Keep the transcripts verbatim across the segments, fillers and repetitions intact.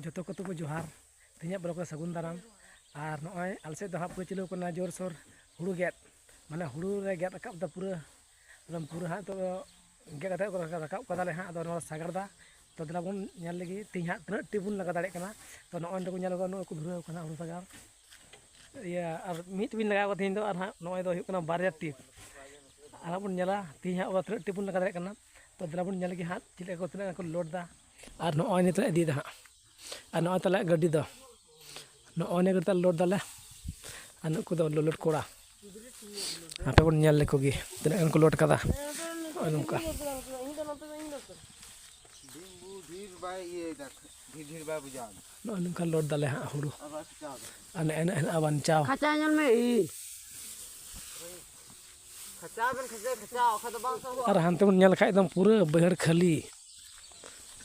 ᱡᱚᱛᱚ ᱠᱚ ᱛᱟᱵᱚ ᱡᱚᱦᱟᱨ, ᱛᱮᱦᱮᱧᱟᱜ ᱵᱞᱚᱜ ᱨᱮ ᱥᱟᱹᱜᱩᱱ ᱫᱟᱨᱟᱢ᱾ ᱟᱨ ᱱᱚᱜᱼᱚᱭ ᱟᱞᱮ ᱥᱮᱫ ᱫᱚ ᱦᱟᱸᱜ ᱯᱩᱨᱟᱹ ᱪᱟᱹᱞᱩ ᱠᱟᱱᱟ ᱡᱳᱨᱥᱳᱨ ᱦᱩᱲᱩ ᱜᱮᱫ, ᱢᱟᱱᱮ ᱦᱩᱲᱩ ᱞᱮ ᱜᱮᱫ ᱨᱟᱠᱟᱵ ᱮᱫᱟ ᱯᱩᱨᱟᱹ, ᱮᱠᱫᱚᱢ ᱯᱩᱨᱟᱹ ᱦᱟᱸᱜ ᱱᱤᱛᱚᱜ ᱫᱚ ᱜᱮᱫ ᱠᱟᱛᱮ ᱠᱚ ᱨᱟᱠᱟᱵ ᱠᱟᱫᱟᱞᱮ ᱦᱟᱸᱜ᱾ ᱟᱫᱚ ᱱᱚᱣᱟ ᱥᱟᱜᱟᱲ ᱫᱟ, ᱛᱚ ᱫᱮᱞᱟ ᱵᱚᱱ ᱧᱮᱞ ᱞᱮᱜᱮ ᱛᱮᱦᱮᱧ ᱦᱟᱸᱜ ᱛᱤᱱᱟᱹᱜ ᱴᱤ ᱵᱚᱱ ᱞᱟᱜᱟ ᱫᱟᱲᱮᱭᱟᱜ ᱠᱟᱱᱟ᱾ ᱛᱚ ᱱᱚᱜᱼᱚᱭ ᱱᱚᱰᱮ ᱠᱚ ᱧᱮᱞ ᱠᱚᱣᱟ, ᱱᱚᱜᱼᱚᱭ ᱠᱚ ᱫᱷᱩᱨᱟᱹᱣ ᱠᱟᱱᱟ ᱦᱩᱲᱩ ᱥᱟᱜᱟᱲ᱾ ᱤᱭᱟᱹ ᱟᱨ ᱢᱤᱫ ᱴᱤ ᱵᱤᱱ ᱞᱟᱜᱟᱣ ᱠᱟᱫᱟ ᱛᱮᱦᱮᱧ ᱫᱚ, ᱟᱨ ᱦᱟᱸᱜ ᱱᱚᱜᱼᱚᱭ ᱫᱚ ᱦᱩᱭᱩᱜ ᱠᱟᱱᱟ ᱵᱟᱨᱭᱟ ᱴᱤ᱾ ᱟᱨ ᱦᱟᱸᱜ ᱵᱚᱱ ᱧᱮᱞᱟ ᱛᱮᱦᱮᱧ ᱦᱟᱸᱜ ᱛᱤᱱᱟᱹᱜ ᱴᱤ ᱵᱚᱱ ᱞᱟᱜᱟ ᱫᱟᱲᱮᱭᱟᱜ ᱠᱟᱱᱟ᱾ ᱛᱚ ᱫᱮᱞᱟ ᱵᱚᱱ ᱧᱮᱞ ᱞᱮᱜᱮ ᱦᱟᱸᱜ ᱪᱮᱫ ᱞᱮᱠᱟ ᱠᱚ, ᱛᱤᱱᱟᱹᱜ ᱜᱟᱱ ᱠᱚ ᱞᱳᱰ ᱫᱟ᱾ ᱟᱨ ᱱᱚᱜᱼᱚᱭ ᱱᱤᱛᱚᱜ ᱤᱫᱤᱭᱮᱫᱟ ᱦᱟᱸᱜ, ᱟᱨ ᱱᱚᱜᱼᱚᱭ ᱛᱟᱞᱮ ᱜᱟᱹᱰᱤ ᱫᱚ, ᱱᱚᱜᱼᱚᱭ ᱱᱤᱭᱟᱹ ᱜᱟᱹᱰᱤ ᱛᱟᱞᱮ ᱞᱳᱰ ᱫᱟᱞᱮ᱾ ᱟᱨ ᱱᱩᱠᱩ ᱫᱚ ᱞᱳᱰ ᱠᱚᱲᱟ, ᱟᱯᱮ ᱵᱚᱱ ᱧᱮᱞ ᱞᱮᱠᱚ ᱜᱮ ᱛᱤᱱᱟᱹᱜ ᱜᱟᱱ ᱠᱚ ᱞᱳᱰ ᱠᱟᱫᱟ᱾ ᱱᱚᱜᱼᱚᱭ ᱱᱚᱝᱠᱟ᱾ ᱰᱷᱤᱨ ᱰᱷᱤᱨ ᱵᱟᱭ ᱤᱭᱟᱹᱭᱮᱫᱟ, ᱰᱷᱤᱨ ᱰᱷᱤᱨ ᱵᱟᱭ ᱵᱩᱡᱷᱟᱹᱣ ᱮᱫᱟ᱾ ᱱᱚᱜᱼᱚᱭ ᱱᱚᱝᱠᱟ ᱞᱳᱰ ᱫᱟᱞᱮ ᱦᱟᱸᱜ ᱦᱩᱲᱩ᱾ ᱟᱨ ᱱᱮᱜᱼᱮ ᱱᱮᱜᱼᱮ ᱱᱟᱜ ᱵᱟᱧᱪᱟᱣ᱾ ᱠᱷᱟᱪᱟ ᱧᱮᱞ ᱢᱮ, ᱤ᱾ ᱠᱷᱟᱪᱟ ᱵᱮᱱ ᱠᱷᱟᱪᱟ, ᱠᱷᱟᱪᱟ, ᱚᱠᱟ ᱫᱚ ᱵᱟᱝ ᱥᱟᱦᱚᱵᱼᱟ᱾ ᱟᱨ ᱦᱟᱱᱛᱮ ᱵᱚᱱ ᱧᱮᱞ ᱞᱮᱠᱷᱟᱡ ᱮᱠᱫᱚᱢ ᱯᱩᱨᱟᱹ ᱵᱟᱹᱭᱦᱟᱹᱲ ᱠᱷᱟᱹᱞᱤ,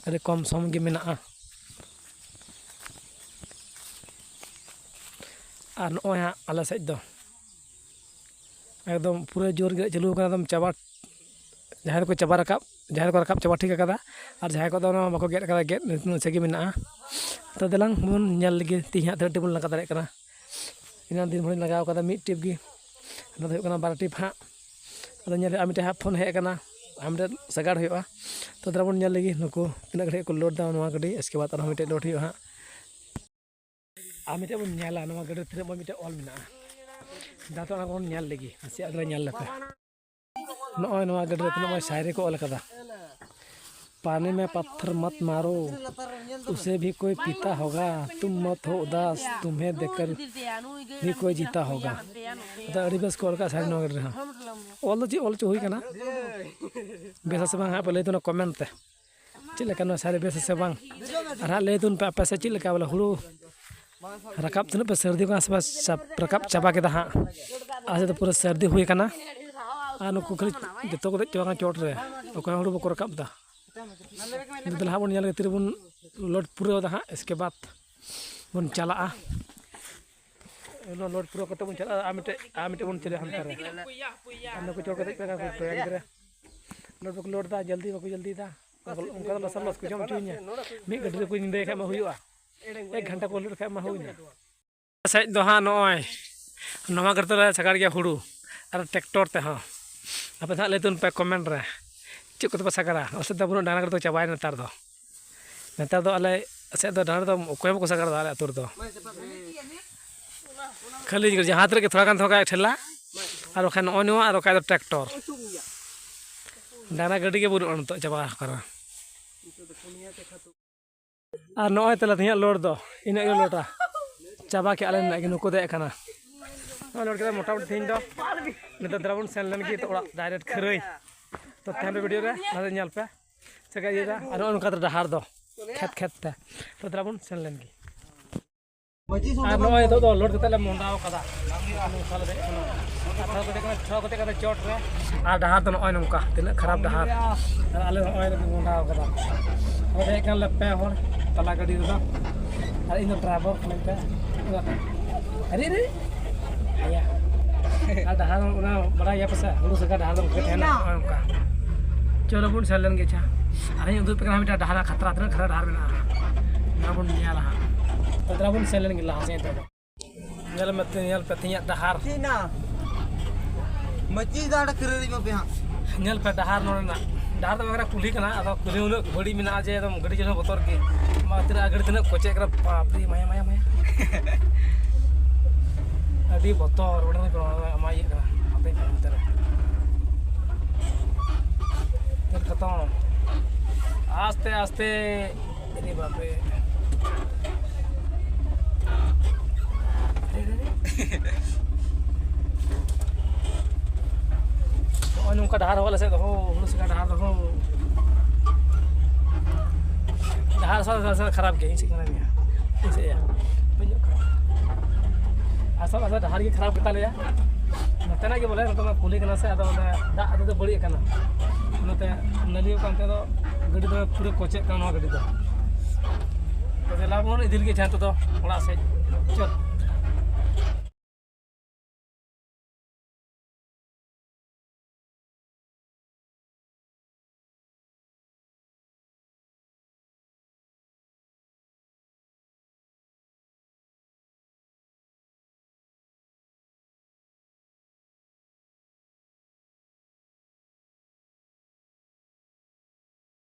ᱟᱹᱰᱤ ᱠᱚᱢ ᱥᱚᱢ ᱜᱮ ᱢᱮᱱᱟᱜᱼᱟ᱾ ᱟᱨ ᱱᱚᱜᱼᱚᱭ ᱦᱟᱸᱜ ᱟᱞᱮ ᱥᱮᱫ ᱫᱚ ᱮᱠᱫᱚᱢ ᱯᱩᱨᱟᱹ ᱡᱳᱨ ᱜᱮ ᱪᱟᱹᱞᱩ ᱟᱠᱟᱱᱟ, ᱮᱠᱫᱚᱢ ᱪᱟᱵᱟ, ᱡᱟᱦᱟᱸᱭ ᱫᱚᱠᱚ ᱪᱟᱵᱟ ᱨᱟᱠᱟᱵ, ᱡᱟᱦᱟᱸᱭ ᱫᱚᱠᱚ ᱨᱟᱠᱟᱵ ᱪᱟᱵᱟ ᱴᱷᱤᱠ ᱟᱠᱟᱫᱟ, ᱟᱨ ᱡᱟᱦᱟᱸᱭ ᱠᱚᱫᱚ ᱚᱱᱟ ᱵᱟᱠᱚ ᱜᱮᱫ ᱟᱠᱟᱫᱟ, ᱜᱮᱫ ᱱᱟᱥᱮ ᱜᱮ ᱢᱮᱱᱟᱜᱼᱟ᱾ ᱛᱚ ᱫᱮᱞᱟᱝ ᱵᱚᱱ ᱧᱮᱞ ᱞᱮᱜᱮ ᱛᱮᱦᱮᱧ ᱦᱟᱸᱜ ᱛᱤᱱᱟᱹᱜ ᱴᱤ ᱵᱚᱱ ᱞᱟᱜᱟ ᱫᱟᱲᱮᱭᱟᱜ ᱠᱟᱱᱟ᱾ ᱮᱱᱟᱱ ᱫᱤᱱ ᱵᱷᱳᱨᱤᱧ ᱞᱟᱜᱟᱣ ᱠᱟᱫᱟ ᱢᱤᱫ ᱴᱤᱯ ᱜᱮ, ᱚᱱᱟ ᱫᱚ ᱦᱩᱭᱩᱜ ᱠᱟᱱᱟ ᱵᱟᱨ ᱴᱤᱯ ᱦᱟᱸᱜ᱾ ᱟᱫᱚ ᱧᱮᱞ ᱦᱩᱭᱩᱜᱼᱟ, ᱢᱤᱫᱴᱮᱡ ᱦᱟᱸᱜ ᱯᱷᱳᱱ ᱦᱮᱡ ᱟᱠᱟᱱᱟ, ᱟᱢ ᱴᱷᱮᱱ ᱥᱟᱜᱟᱲ ᱦᱩᱭᱩᱜᱼᱟ᱾ ᱛᱚ ᱫᱮᱞᱟ ᱵᱚᱱ ᱧᱮᱞ ᱞᱮᱜᱮ ᱱᱩᱠᱩ ᱛᱤᱱᱟᱹᱜ ᱜᱷᱟᱹᱲᱤᱡ ᱠᱚ ᱞᱳᱰ ᱫᱟ ᱱᱚᱣᱟ ᱜᱟᱹᱰᱤ, ᱮᱥᱠᱮ ᱵᱟᱫᱽ ᱟᱨᱦᱚᱸ ᱢᱤᱫᱴᱮᱡ ᱞᱳᱰ ᱦᱩᱭᱩᱜᱼᱟ ᱦᱟᱸᱜ᱾ ᱟᱨ ᱢᱤᱫᱴᱮᱡ ᱵᱚᱱ ᱧᱮᱞᱟ, ᱱᱚᱣᱟ ᱜᱟᱹᱰᱤ ᱨᱮ ᱛᱤᱱᱟᱹᱜ ᱢᱚᱡᱽ ᱢᱤᱫᱴᱮᱡ ᱚᱞ ᱢᱮᱱᱟᱜᱼᱟ᱾ ᱫᱟ ᱛᱚ ᱚᱱᱟ ᱠᱚᱵᱚᱱ ᱧᱮᱞ ᱞᱮᱜᱮ, ᱱᱟᱥᱮᱭᱟᱜ ᱫᱚ ᱧᱮᱞ ᱞᱮᱯᱮ᱾ ᱱᱚᱜᱼᱚᱭ ᱱᱚᱣᱟ ᱜᱟᱹᱰᱤ ᱨᱮ ᱛᱤᱱᱟᱹᱜ ᱢᱚᱡᱽ ᱥᱟᱭᱨᱤ ᱠᱚ ᱚᱞ ᱠᱟᱫᱟ᱾ पानी में पत्थर मत मारो, उसे भी कोई पीता होगा, तुम मत हो उदास, तुम्हें देखकर भी कोई जीता होगा। ᱟᱫᱚ ᱟᱹᱰᱤ ᱵᱮᱥ ᱠᱚ ᱚᱞ ᱠᱟᱜᱼᱟ ᱥᱟᱭᱨᱤ ᱱᱚᱣᱟ ᱜᱟᱹᱰᱤ ᱨᱮᱦᱚᱸ᱾ ᱚᱞ ᱫᱚ ᱪᱮᱫ ᱚᱞ ᱪᱚ ᱦᱩᱭ ᱠᱟᱱᱟ, ᱵᱮᱥ ᱟᱥᱮ ᱵᱟᱝ ᱦᱟᱸᱜ ᱯᱮ ᱞᱟᱹᱭ ᱛᱟᱵᱚᱱᱟ ᱠᱚᱢᱮᱱᱴ ᱛᱮ᱾ ᱪᱮᱫ ᱞᱮᱠᱟ ᱱᱚᱣᱟ ᱥᱟᱭᱨᱤ ᱵᱮᱥ ᱟᱥᱮ ᱵᱟᱝ? ᱟᱨ ᱦᱟᱸᱜ ᱞᱟᱹᱭ ᱛᱟᱵᱚᱱ ᱯᱮ ᱟᱯᱮ ᱥᱮᱫ ᱪᱮᱫ ᱞᱮᱠᱟ ᱵᱚᱞᱮ ᱦᱩᱲᱩ ᱨᱟᱠᱟᱵ ᱛᱤᱱᱟᱹᱜ ᱯᱮ ᱥᱟᱹᱨᱫᱤ ᱠᱟᱱᱟ ᱥᱮ ᱯᱮ ᱥᱟᱵ-, ᱨᱟᱠᱟᱵ ᱪᱟᱵᱟ ᱠᱮᱫᱟ ᱦᱟᱸᱜ? ᱟᱞᱮ ᱥᱮᱫ ᱫᱚ ᱯᱩᱨᱟᱹ ᱥᱟᱹᱨᱫᱤ ᱦᱩᱭ ᱠᱟᱱᱟ᱾ ᱟᱨ ᱱᱩᱠᱩ ᱠᱷᱟᱹᱞᱤ ᱡᱚᱛᱚ ᱠᱚ ᱫᱮᱡ ᱪᱟᱵᱟ ᱠᱟᱱᱟ ᱪᱚᱴ ᱨᱮ, ᱚᱠᱚᱭ ᱦᱚᱸ ᱦᱩᱲᱩ ᱵᱟᱠᱚ ᱨᱟᱠᱟᱵ ᱮᱫᱟ᱾ ᱱᱤᱛ ᱫᱚ ᱦᱟᱸᱜ ᱵᱚᱱ ᱧᱮᱞ ᱞᱮᱜᱮ ᱛᱤᱨᱮᱵᱚᱱ ᱞᱳᱰ ᱯᱩᱨᱟᱹᱣ ᱮᱫᱟ ᱦᱟᱸᱜ, ᱮᱥᱠᱮ ᱵᱟᱫᱽ ᱵᱚᱱ ᱪᱟᱞᱟᱜᱼᱟ᱾ ᱞᱳᱰ ᱯᱩᱨᱟᱹᱣ ᱠᱟᱛᱮ ᱵᱚᱱ ᱪᱟᱞᱟᱜᱼᱟ ᱟᱨ ᱢᱤᱫᱴᱮᱡ, ᱟᱨ ᱢᱤᱫᱴᱮᱡ ᱵᱚᱱ ᱪᱟᱞᱟᱜᱼᱟ ᱦᱟᱱᱛᱮ ᱨᱮ᱾ ᱟᱨ ᱱᱩᱠᱩ ᱪᱚᱴ ᱠᱚ ᱫᱮᱡ ᱠᱟᱱᱟ ᱠᱚ ᱴᱚᱭᱟ ᱜᱤᱫᱽᱨᱟᱹ᱾ ᱞᱳᱰ ᱵᱟᱠᱚ ᱞᱳᱰ ᱮᱫᱟ, ᱡᱚᱞᱫᱤ ᱵᱟᱠᱚ ᱡᱚᱞᱫᱤᱭᱮᱫᱟ᱾ ᱚᱱᱠᱟ ᱫᱚ ᱞᱚᱥ ᱟᱨ ᱞᱚᱥ ᱠᱚ ᱡᱚᱢ ᱦᱚᱪᱚᱧᱟ᱾ ᱢᱤᱫ ᱜᱟᱹᱰᱤ ᱨᱮᱠᱚ ᱧᱤᱫᱟᱹᱭ ᱠᱷᱟᱡ ᱢᱟ ᱦᱩᱭᱩᱜᱼᱟ᱾ ᱮᱠ ᱜᱷᱚᱱᱴᱟ ᱠᱚ ᱞᱟᱹᱭ ᱞᱮᱠᱷᱟᱡ ᱢᱟ ᱦᱩᱭᱱᱟ᱾ ᱥᱮᱫ ᱫᱚ ᱦᱟᱸᱜ ᱱᱚᱜᱼᱚᱭ ᱱᱚᱣᱟ ᱜᱟᱹᱰᱤ ᱛᱮᱞᱮ ᱥᱟᱜᱟᱲ ᱜᱮᱭᱟ ᱦᱩᱲᱩ ᱟᱨ ᱴᱨᱟᱠᱴᱚᱨ ᱛᱮᱦᱚᱸ᱾ ᱟᱯᱮ ᱫᱚ ᱦᱟᱸᱜ ᱞᱟᱹᱭ ᱛᱟᱵᱚᱱ ᱯᱮ ᱠᱚᱢᱮᱱᱴ ᱨᱮ, ᱪᱮᱫ ᱠᱚᱛᱮ ᱯᱮ ᱥᱟᱜᱟᱲᱟ? ᱟᱞᱮ ᱥᱮᱫ ᱫᱚ ᱵᱟᱹᱱᱩᱜ, ᱰᱟᱝᱨᱟ ᱜᱟᱹᱰᱤ ᱫᱚ ᱪᱟᱵᱟᱭᱮᱱᱟ ᱱᱮᱛᱟᱨ ᱫᱚ᱾ ᱱᱮᱛᱟᱨ ᱫᱚ ᱟᱞᱮ ᱥᱮᱫ ᱫᱚ ᱰᱟᱝᱨᱟ ᱫᱚ ᱚᱠᱚᱭ ᱦᱚᱸ ᱵᱟᱠᱚ ᱥᱟᱜᱟᱲ ᱮᱫᱟ ᱟᱞᱮ ᱟᱹᱛᱩ ᱨᱮᱫᱚ᱾ ᱠᱷᱟᱹᱞᱤ ᱡᱟᱦᱟᱸ ᱛᱤᱱᱟᱹᱜ ᱜᱮ ᱛᱷᱚᱲᱟ ᱜᱟᱱ ᱛᱷᱚᱲᱟ ᱜᱟᱱ ᱴᱷᱮᱞᱟ, ᱟᱨ ᱵᱟᱠᱷᱟᱱ ᱱᱚᱜᱼᱚᱭ ᱱᱚᱣᱟ, ᱟᱨ ᱵᱟᱠᱷᱟᱡ ᱫᱚ ᱴᱨᱟᱠᱴᱚᱨ᱾ ᱰᱟᱝᱨᱟ ᱜᱟᱹᱰᱤ ᱜᱮ ᱵᱟᱹᱱᱩᱜᱼᱟ ᱱᱤᱛᱚᱜ, ᱪᱟᱵᱟ ᱟᱠᱟᱱᱟ᱾ ᱟᱨ ᱱᱚᱜᱼᱚᱭ ᱛᱟᱞᱮ ᱛᱮᱦᱮᱧᱟᱜ ᱞᱳᱰ ᱫᱚ ᱤᱱᱟᱹᱜ ᱜᱮ ᱞᱳᱰᱟ᱾ ᱪᱟᱵᱟ ᱠᱮᱜᱼᱟ ᱞᱮ ᱱᱤᱱᱟᱹᱜ ᱜᱮ, ᱱᱩᱠᱩ ᱫᱮᱡ ᱟᱠᱟᱱᱟ᱾ ᱱᱚᱜᱼᱚᱭ ᱞᱳᱰ ᱠᱮᱫᱟ ᱢᱚᱴᱟᱢᱩᱴᱤ ᱛᱮᱦᱮᱧ ᱫᱚ᱾ ᱱᱤᱛᱚᱜ ᱫᱮᱞᱟ ᱵᱚᱱ ᱥᱮᱱ ᱞᱮᱱ ᱜᱮ ᱛᱚ ᱚᱲᱟᱜ ᱰᱟᱭᱨᱮᱠᱴ ᱠᱷᱟᱹᱨᱟᱹᱭ᱾ ᱛᱚ ᱛᱮᱦᱮᱧ ᱫᱚ ᱵᱷᱤᱰᱤᱭᱳ ᱨᱮ ᱞᱟᱦᱟ ᱥᱮᱫ ᱧᱮᱞ ᱯᱮ ᱪᱮᱫ ᱞᱮᱠᱟ ᱤᱭᱟᱹᱭᱮᱫᱟ᱾ ᱟᱨ ᱱᱚᱜᱼᱚ ᱱᱚᱝᱠᱟ ᱛᱮ ᱰᱟᱦᱟᱨ ᱫᱚ ᱠᱷᱮᱛ ᱠᱷᱮᱛ ᱛᱮ᱾ ᱛᱚ ᱫᱮᱞᱟ ᱵᱚᱱ ᱥᱮᱱ ᱞᱮᱱ ᱜᱮ᱾ ᱟᱨ ᱱᱚᱜᱼᱚᱭ ᱱᱤᱛᱚᱜ ᱫᱚ ᱞᱳᱰ ᱠᱟᱛᱮ ᱞᱮ ᱢᱚᱦᱰᱟᱣ ᱠᱟᱫᱟ᱾ ᱱᱚᱝᱠᱟ ᱞᱮ ᱫᱮᱡ ᱠᱟᱱᱟ᱾ ᱟᱨ ᱛᱷᱚᱲᱟ ᱠᱟᱛᱮ ᱠᱟᱱᱟ ᱪᱚᱴ ᱨᱮ᱾ ᱟᱨ ᱰᱟᱦᱟᱨ ᱫᱚ ᱱᱚᱜᱼᱚᱭ ᱱᱚᱝᱠᱟ, ᱛᱤᱱᱟᱹᱜ ᱠᱷᱟᱨᱟᱯ ᱰᱟᱦᱟᱨ᱾ ᱟᱨ ᱟᱞᱮ ᱱᱚᱜᱼᱚᱭ ᱞᱮ ᱢᱚᱦᱰᱟᱣ ᱠᱟᱫᱟ᱾ ᱟᱞᱮ ᱫᱮᱡ ᱠᱟᱱᱟᱞᱮ ᱯᱮ ᱦᱚᱲ ᱛᱟᱞᱟ ᱜᱟᱹᱰᱤ ᱨᱮᱫᱚ᱾ ᱟᱨ ᱤᱧ ᱫᱚ ᱰᱨᱟᱭᱵᱷᱟᱨ ᱠᱟᱹᱱᱟᱹᱧ ᱯᱮ᱾ ᱟᱨᱮ ᱨᱮ᱾ ᱤᱭᱟᱹ᱾ ᱟᱨ ᱰᱟᱦᱟᱨ ᱚᱱᱟ ᱵᱟᱲᱟᱭ ᱜᱮᱭᱟ ᱯᱮ ᱥᱮ, ᱦᱩᱲᱩ ᱥᱟᱜᱟᱲ ᱰᱟᱦᱟᱨ ᱫᱚ ᱚᱱᱠᱟ ᱛᱟᱦᱮᱱᱟ, ᱱᱚᱜᱼᱚᱭ ᱱᱚᱝᱠᱟ᱾ ᱪᱚᱞᱚ ᱵᱚᱱ ᱥᱮᱱ ᱞᱮᱱ ᱜᱮ, ᱟᱪᱪᱷᱟ᱾ ᱟᱨ ᱤᱧ ᱩᱫᱩᱜ ᱟᱯᱮ ᱠᱟᱱᱟ ᱢᱤᱫᱴᱟᱝ ᱰᱟᱦᱟᱨ ᱠᱷᱟᱛᱨᱟ, ᱛᱤᱱᱟᱹᱜ ᱠᱷᱟᱨᱟᱯ ᱰᱟᱦᱟᱨ ᱢᱮᱱᱟᱜᱼᱟ᱾ ᱚᱱᱟ ᱵᱚᱱ ᱧᱮᱞᱟ ᱦᱟᱸᱜ᱾ ᱛᱚ ᱫᱮᱞᱟ ᱵᱚᱱ ᱥᱮᱱ ᱞᱮᱱ ᱜᱮ ᱞᱟᱦᱟ ᱥᱮᱫ ᱫᱚ᱾ ᱧᱮᱞ ᱢᱮ, ᱧᱮᱞ ᱯᱮ ᱛᱮᱦᱮᱧᱟᱜ ᱰᱟᱦᱟᱨ᱾ ᱪᱮᱫ ᱱᱟ? ᱢᱟᱹᱪᱤ ᱫᱚ ᱚᱸᱰᱮ ᱠᱷᱟᱹᱨᱟᱹᱭ ᱨᱮ ᱮᱢᱟ ᱯᱮ ᱦᱟᱸᱜ᱾ ᱧᱮᱞ ᱯᱮ ᱰᱟᱦᱟᱨ ᱱᱚᱰᱮᱱᱟᱜ᱾ ᱰᱟᱦᱟᱨ ᱫᱚ ᱢᱮᱱᱟ ᱠᱩᱞᱦᱤ ᱠᱟᱱᱟ, ᱟᱫᱚ ᱠᱩᱞᱦᱤ ᱩᱱᱟᱹᱜ ᱵᱟᱹᱲᱤᱡ ᱢᱮᱱᱟᱜᱼᱟ ᱡᱮ ᱮᱠᱫᱚᱢ ᱜᱟᱹᱰᱤ ᱪᱟᱹᱞᱩ ᱵᱚᱛᱚᱨ ᱜᱮ᱾ ᱢᱟ ᱛᱤᱱᱟᱹᱜ ᱜᱟᱹᱰᱤ ᱛᱤᱱᱟᱹᱜ ᱠᱚᱪᱮ ᱠᱟᱱᱟ, ᱵᱟᱯ ᱨᱮ, ᱢᱟᱭᱟ, ᱢᱟᱭᱟ, ᱢᱟᱭᱟ᱾ ᱟᱹᱰᱤ ᱵᱚᱛᱚᱨ, ᱚᱸᱰᱮ ᱠᱷᱚᱱ ᱟᱢᱟᱜ ᱤᱭᱟᱹᱜ ᱠᱟᱱᱟ, ᱦᱟᱯᱮ ᱱᱚᱱᱛᱮ ᱨᱮ᱾ ᱯᱷᱤᱨ ᱠᱷᱟᱛᱚᱢ᱾ ᱟᱥᱛᱮ, ᱟᱥᱛᱮ᱾ ᱟᱨᱮ ᱵᱟᱯ ᱨᱮ᱾ ᱱᱚᱜᱼᱚᱭ ᱱᱚᱝᱠᱟ ᱰᱟᱦᱟᱨ ᱦᱚᱸ ᱟᱞᱮ ᱥᱮᱫ ᱫᱚ, ᱦᱩᱲᱩ ᱥᱟᱜᱟᱲ ᱰᱟᱦᱟᱨ ᱫᱚ, ᱰᱟᱦᱟᱨ ᱥᱟᱶ ᱥᱟᱶ ᱠᱷᱟᱨᱟᱯ ᱜᱮᱭᱟ, ᱤᱧ ᱥᱮᱫ ᱠᱷᱚᱱᱟᱜ ᱜᱮ᱾ ᱤᱧ ᱥᱮᱫ ᱭᱟ᱾ ᱵᱟᱹᱧ ᱧᱚᱜ ᱠᱟᱱᱟ᱾ ᱟᱥᱚᱞ, ᱟᱥᱚᱞ ᱰᱟᱦᱟᱨ ᱜᱮ ᱠᱷᱟᱨᱟᱯ ᱜᱮᱛᱟ ᱞᱮᱭᱟ᱾ ᱱᱚᱛᱮᱱᱟᱜ ᱜᱮ ᱵᱚᱞᱮ, ᱱᱚᱛᱮ ᱢᱟ ᱠᱩᱞᱦᱤ ᱠᱟᱱᱟ ᱥᱮ, ᱟᱫᱚ ᱚᱱᱟ ᱫᱟᱜ ᱦᱚᱛᱮᱡ ᱛᱮ ᱵᱟᱹᱲᱤᱡ ᱟᱠᱟᱱᱟ᱾ ᱚᱱᱟᱛᱮ ᱱᱟᱹᱞᱤ ᱠᱟᱱ ᱛᱮ ᱫᱚ ᱜᱟᱹᱰᱤ ᱫᱚ ᱯᱩᱨᱟᱹ ᱠᱚᱪᱮᱜ ᱠᱟᱱᱟ ᱱᱚᱣᱟ ᱜᱟᱹᱰᱤ ᱫᱚ᱾ ᱛᱚ ᱫᱮᱞᱟ ᱵᱚᱱ ᱤᱫᱤ ᱞᱮᱜᱮ ᱡᱟᱦᱟᱸ ᱛᱮᱫᱚ ᱚᱲᱟᱜ ᱥᱮᱫ᱾ ᱪᱚᱞ᱾